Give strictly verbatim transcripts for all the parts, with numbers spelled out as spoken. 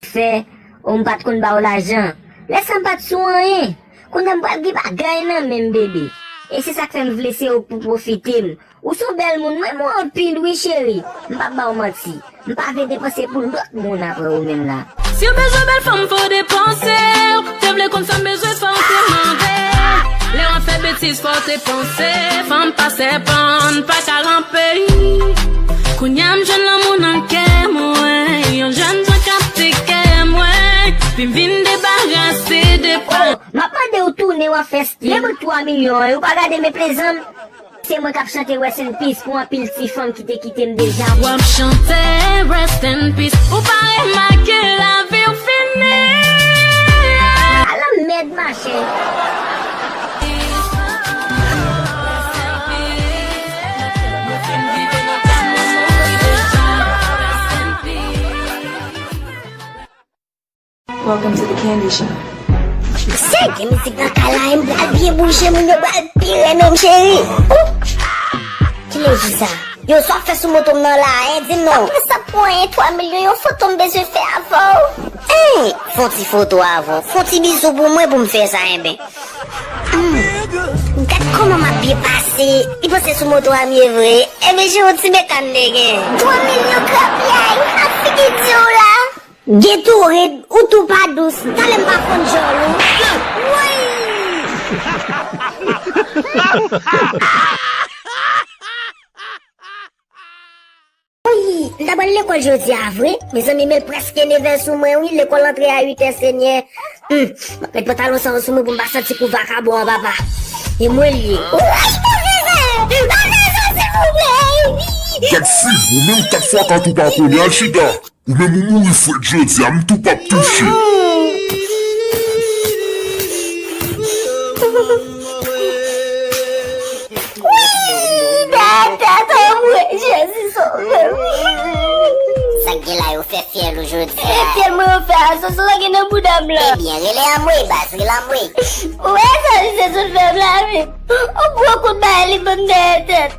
fè, o m pa t konn ba w lajan. Lè sa m pa t sou anyen. Kounye a m pral gen bagay nan men m, bebe. E se sa k fè m vle se ou k pou pwofite m. Ou se yon bèl moun, m renmen w anpil wi, cheri. M p ap ba w manti. M pa vle depanse pou lòt moun apre ou menm la. Si w bezwen bèl fanm, fò w depanse. Te vle konn sa m bezwen fè w te mande. Lè w ap fè betiz, fò w te panse. Fanm pa sèpan, pa ka lanpe. Kounye a m jwenn lanmou nan kè mwen. Yon jèn jan k ap teke mwen. Pi m vin debarase de pa. M ap mande w tounen w ap fè stil. Lè mwen twa milyon an, ou pa gade men plezan m. Se mwen k ap chante Rest in Peace pou anpil ti fanm ki te kite m deja. W ap chante Rest in Peace, ou pa remake lavi w fini. Ala mèd mache. Welcome to the candy shop. Sèke mizik nan kay la, m pral byen bouje, moun yo pral pire non m cheri. Ou! Kilè jou sa? Yo, sa w ap fè sou moto m nan la, en, di m non. Apre sa, pran twa milyon, yon foto m bezwen fè avè w. En, fè yon ti foto avè w. Fè yon ti bizou pou mwen pou m fè sa, enben. Hmm. Gad kòman m ap byen pase. Li panse sou moto a m ye vre. Enben, se yon ti mekan m te gen. Twa milyon krapyay, ak figi di w la. Gatorade, ou tou pa dous. Talè m pa konn djòl ou. Woy! Woy! M ta pral lekòl jodi a vre. Mezanmi, men l prèske nevè sou mwen, wi. Lekòl antre a uitè, Senyè. Hmm, m ap met pantalon sa yo sou mwen pou m pa santi kou vakabon an, papa. E mwen l ye. Woy, pa fè sa! Pa fè sa, silvouplè! Gad figi w, menm kat fwa kat ou pa konnen, al chita! Ou menm ou mouri frèt jodi a, m tou p ap touche. Wi, tèt anmwe, Jezi sove m. Sa k gen la yo fè fyèl ou jodi a? Fyèl mwen yo fè a, soso sa gen nan bouda m la. Ebyen, rele anmwe, baz, rele anmwe. Ou wè sa misye sot fè m la, wi? On gwo kout bagay li ban m dèyè tèt.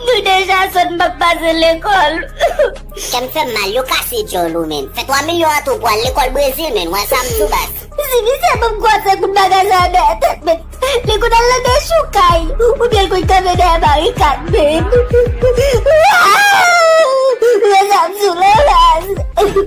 Nou deja sot, m p ap pase lekòl. Kè m fè m mal, yo kase djòl ou menm. Fè twa milyon an tou pou al lekòl Brezil, menn. Wè sa m di w, baz. Si misye ban m kwa se kout bagay sa dèyè tèt, menn. Li konn al nan dechoukay, oubyen l konn kanpe dèyè barikad, menn. Wè sa m di w la, baz.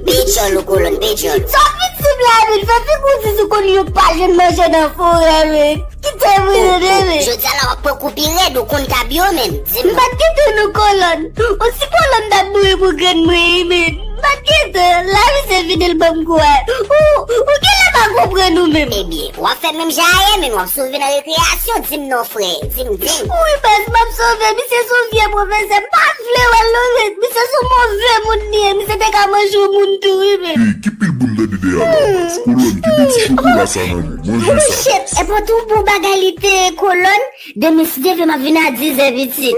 Peye djòl ou, kolòn, peye djòl ou. Sa w ap vin di m la, menn. Fè figi w di si w konn yon pa jwenn manje nan forè, menn. Kite mwen, bebe. Jodi a la w ap pran kou pi rèd, ou konn kab yo menm. Di m. M pa t gen tan non, kolòn. On ti kolòn m t ap boure pou grenn mwen, wi, men. M pa t gen tan. Lavi se vini l ban m kou a. Ou, ou genlè pa konprann ou menm. Ebyen, w ap fè menm jan ayè, men w ap sove nan rekreyasyon. Di m non, frè. Di m, di m. Wi, baz, m ap sove. Misye se yon vye pwofesè. M pa vle wè l non, men. Misye se yon move moun li ye. Misye te ka manje yon moun tou, wi, men. Ey, ki pil bounda dede a la, baz? Kolòn, kite ti chokola sa nan men. Manje sa. Shit, e pa tou bon bagay li te ye, kolòn. Demen, si Dye vle, m ap vin a dizè, pitit.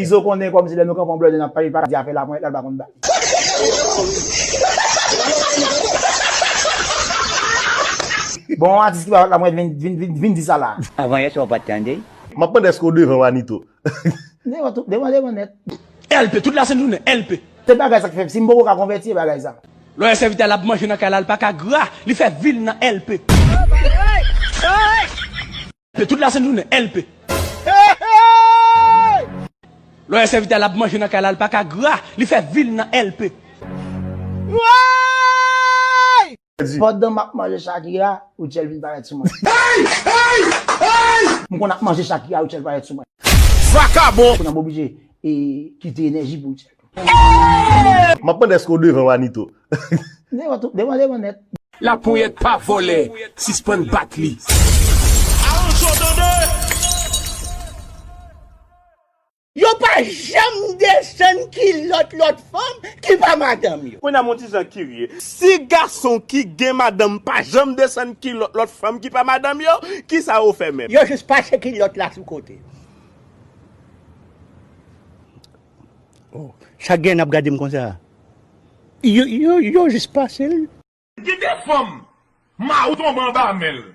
Izo konnen kòmsi lè nou kanpe yon blòdè n ap pale, l pa ka di afè laponyèt la, l pa konn ba li. Bon, yon atis ki pa laponyèt vin, vin, vin, vin di sa la. Avan yè swa w pa t tande. M ap mande èske w devan Wanito. Devan tou, devan, devan nèt. L P, tout lasenn jounen, L P. Se bagay sa k fè, si m poko ka konvèti, e bagay sa. Lòyè sèvitè l ap manje nan kay la, l pa ka gra, li fè vi l nan L P. L P, tout lasenn jounen, L P. Lòyè sèvitè l ap manje nan kay la, l pa ka gra, li fè vi l nan L P. Pandan m ap manje Shakira, Rutshelle vin parèt sou mwen. M konn ap manje Shakira, Rutshelle parèt sou mwen. Vakabon! Kounye a m oblije, e, kite enèji pou Rutshelle. M ap mande èske w devan Wanito. Devan tou, devan, devan nèt. Laponyèt pa vòlè, sispann bat li. Yo pa janm desann kilòt lòt fanm ki pa madanm yo. Kounye a m on ti jan kirye. Si gason ki gen madanm pa janm desann kilòt lòt fanm ki pa madanm yo, kisa yo fè menm? Yo jis pase kilòt la sou kote. Oh, sa k gen n ap gade m konsa? Yo, yo, yo jis pase l. Gen de fanm, mari w tonbe anba men l.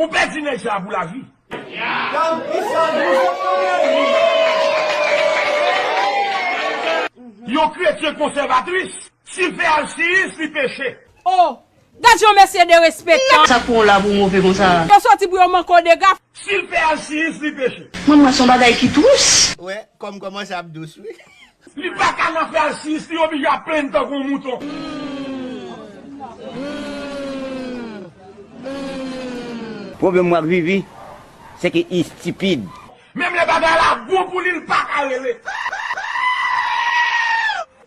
Ou pèdi nèg sa a pou lavi. Yon kretyen konsèvatris, si l fè alsiyis, li peche. Oh! Gad yon mesye derespektan. Sa k pran w la pou w move konsa? Yo soti pou yo manke w dega. Si l fè alsiyis, li peche. Mwen, mwen, se yon bagay ki twis. Wè, kòm kòmanse ap dous, wi. Li pa ka nan fè alsiyis, li oblije ap plenn tankou yon mouton. Pwoblèm mwen ak Vivi, se ke li estipid. Menm lè bagay la bon pou li, li pa ka rele.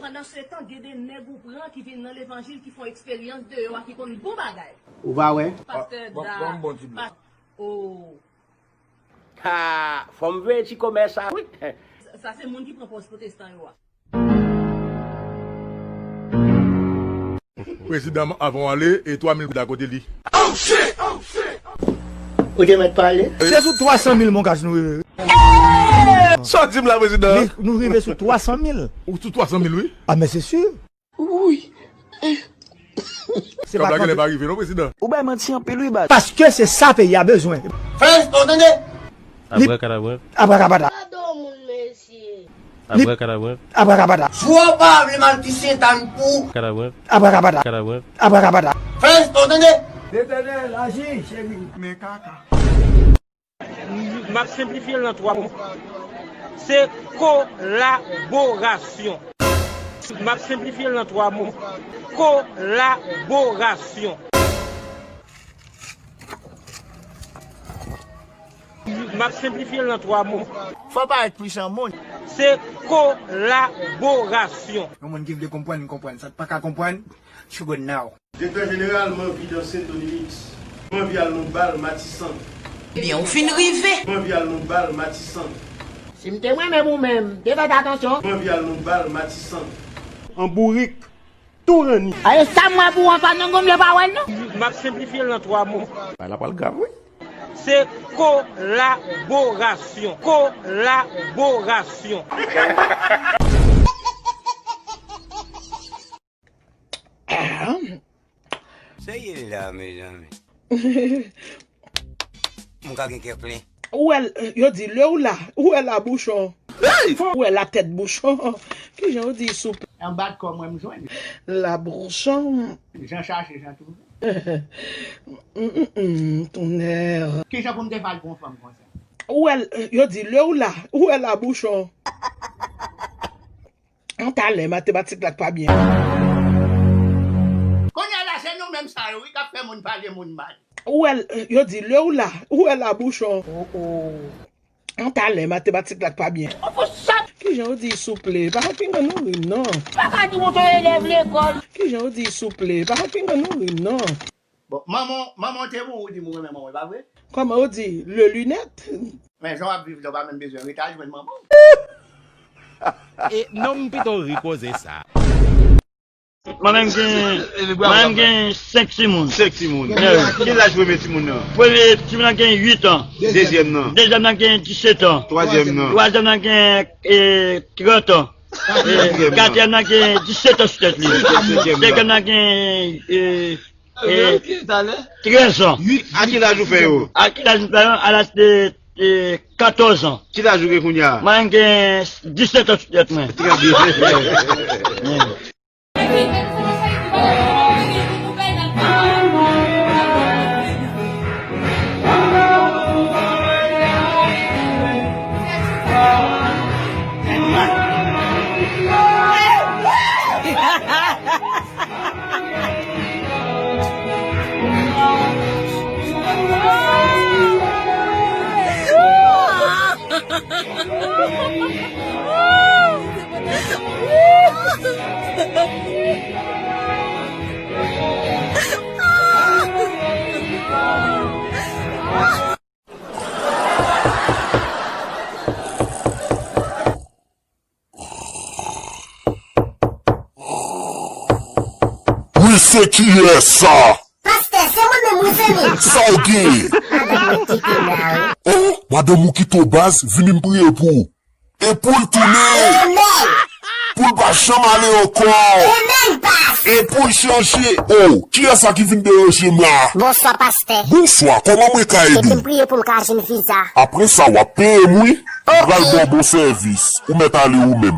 Pandansetan, gen de nèg ou pran ki vin nan levanjil, ki fè yon eksperyans deyò a, ki konn bon bagay. Ou pa wè? Pastè Da. Ban m bon ti blo. Pa-, oh. Ha! Fò m veye ti kòmè sa, wi. Sa, sa se moun ki pran pòz pwotestan yo a. Prezidan, avan w ale, e twa mil goud a kote li. Ou te mèt pale. Se sou twa san mil Moncach nou rive. Sa w di m la, prezidan? Li, nou rive sou twa san mil. Ou sou twa san mil, wi. Ah, men se si. Wi. Se pa kanpe. Kòb la genlè pa rive non, prezidan. Ou bay manti anpil wi, baz. Paske se sa peyi a bezwen. Fè respè w, tande. Abrakadabra. Abrakabada. Gade yon moun, mesye. Abrakadabra. Abrakabada. Jwè w pa vle mal ti sentan pou. Kadabra. Abrakabada. Kadabra. Abrakabada. Fè respè w, tande. Letènèl, aji, cheri. Men kaka. M ap senplifye l nan twa mo. Se kolaborasyon. M ap senplifye l nan twa mo. Kolaborasyon. M ap senplifye l nan twa mo. Fò parèt pwisan moun. Se kolaborasyon. Yon moun ki vle konprann, konprann. Sa k pa ka konprann, you go now. Direktè jeneral, m anvi danse Tony Mix. M anvi al nan bal Matisan. Ebyen, ou fin rive. M anvi al nan bal Matisan. Si m te mwen menm ou menm, m te fè atansyon. M anvi al nan bal Matisan. An bourik, tou ranni. Ayo, sa m wè pou w anfas nan gonm yo pa wè l non. M ap senplifye l nan twa mo. Bagay la pral grav, wi. Se kolaborasyon. Kolaborasyon. Seye la, mezanmi. M ka gen kè plen. Ou wè l, yo di, le ou la, ou wè la bouchon. Ou wè la tèt bouchon. Kijan yo di souple? Anba kò mwen m jwenn. La bouchon. Jan chache, jan twouve. Mm, mm, mm, tonnè. Kijan pou m te fè al pou yon fanm konsa? Ou wè l, yo di, le ou la, ou wè la bouchon. An talè, matematik la k pa byen. Kounye a la, se nou menm sa yo, wi, k ap fè moun pale moun mal. Ou wè l, yo di, le ou la, ou wè la bouchon. Oh, oh. An talè, matematik la k pa byen. Kijan yo di souple? Pa fè pinga nou ri, non. Pa ka di w se yon elèv lekòl. Kijan yo di souple? Pa fè pinga nou ri, non. Bon, manman, manman te mouri, ou di m ou renmen manman, e pa vre? Kòman ou di? Le lunèt? Men jan w ap viv la, ou pa menm bezwen rete al jwenn manman w. E non, m pito ri koze sa. Mwen menm gen, mwen menm gen senk timoun. Senk timoun. Ki laj premye timoun nan? Premye timoun nan gen uit an. Dezyèm nan? Dezyèm nan gen disèt an. Twazyèm nan? Twazyèm nan gen, e, trant an. E, katriyèm nan gen disèt an sou tèt li. Senkyèm nan gen, e, E, trèz an. A ki laj ou fè yo? A ki laj m fè yo? A laj de, de katòz an. Ki laj ou gen kounye a? Mwen gen disèt an sou tèt mwen. Trè byen. Wi, se kiyès sa? Pastè, se mwen menm, wi, se li. Sa w gen? Madanm ou kite m la, wi. Oh, madanm ou kite w, baz, vini m priye pou ou. E pou l tounen. Amen. Pou l pa janm ale ankò. Amen, pas. E pou l chanje. Oh, kiyès sa ki vin deranje m la? Bonswa, pastè. Bonswa, kòman mwen ka ede w? Epi m priye pou m ka jwenn viza. Apre sa, w ap peye m, wi. M pral ba w bon sèvis. Ou mèt ale ou menm.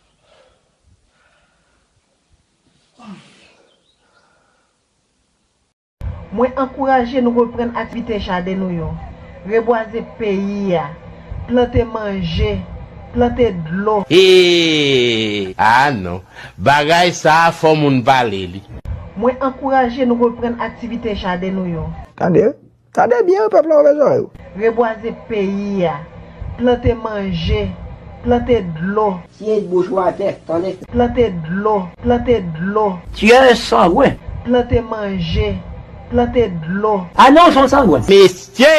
Mwen ankouraje nou reprann aktivite jaden nou yo, rebwaze peyi a, plante manje, plante dlo. Hey! Ah non, bagay sa a fò moun pale li. Mwen ankouraje nou reprann aktivite jaden nou yo. Tande, tande byen wi pèp la ouvè zòrèy ou. Rebwaze peyi a, plante manje, plante dlo. Tiye bouch ou atè, tande. Plante dlo, plante dlo. Tiye sangwen. Plante manje, plante dlo. Ah non, son sangwen. Mesye,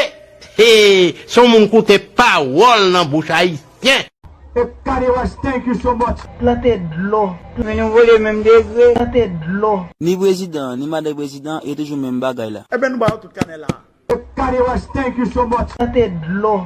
hey, son moun koute pawòl nan bouch ayisyen. Kade West, thank you so much. Plante dlo. Men nou vole menm degre. Plante dlo. Ni prezidan, ni madan prezidan, e toujou menm bagay la. Ebyen nou ba yo tout kanè la. Kade West, thank you so much. Plante dlo.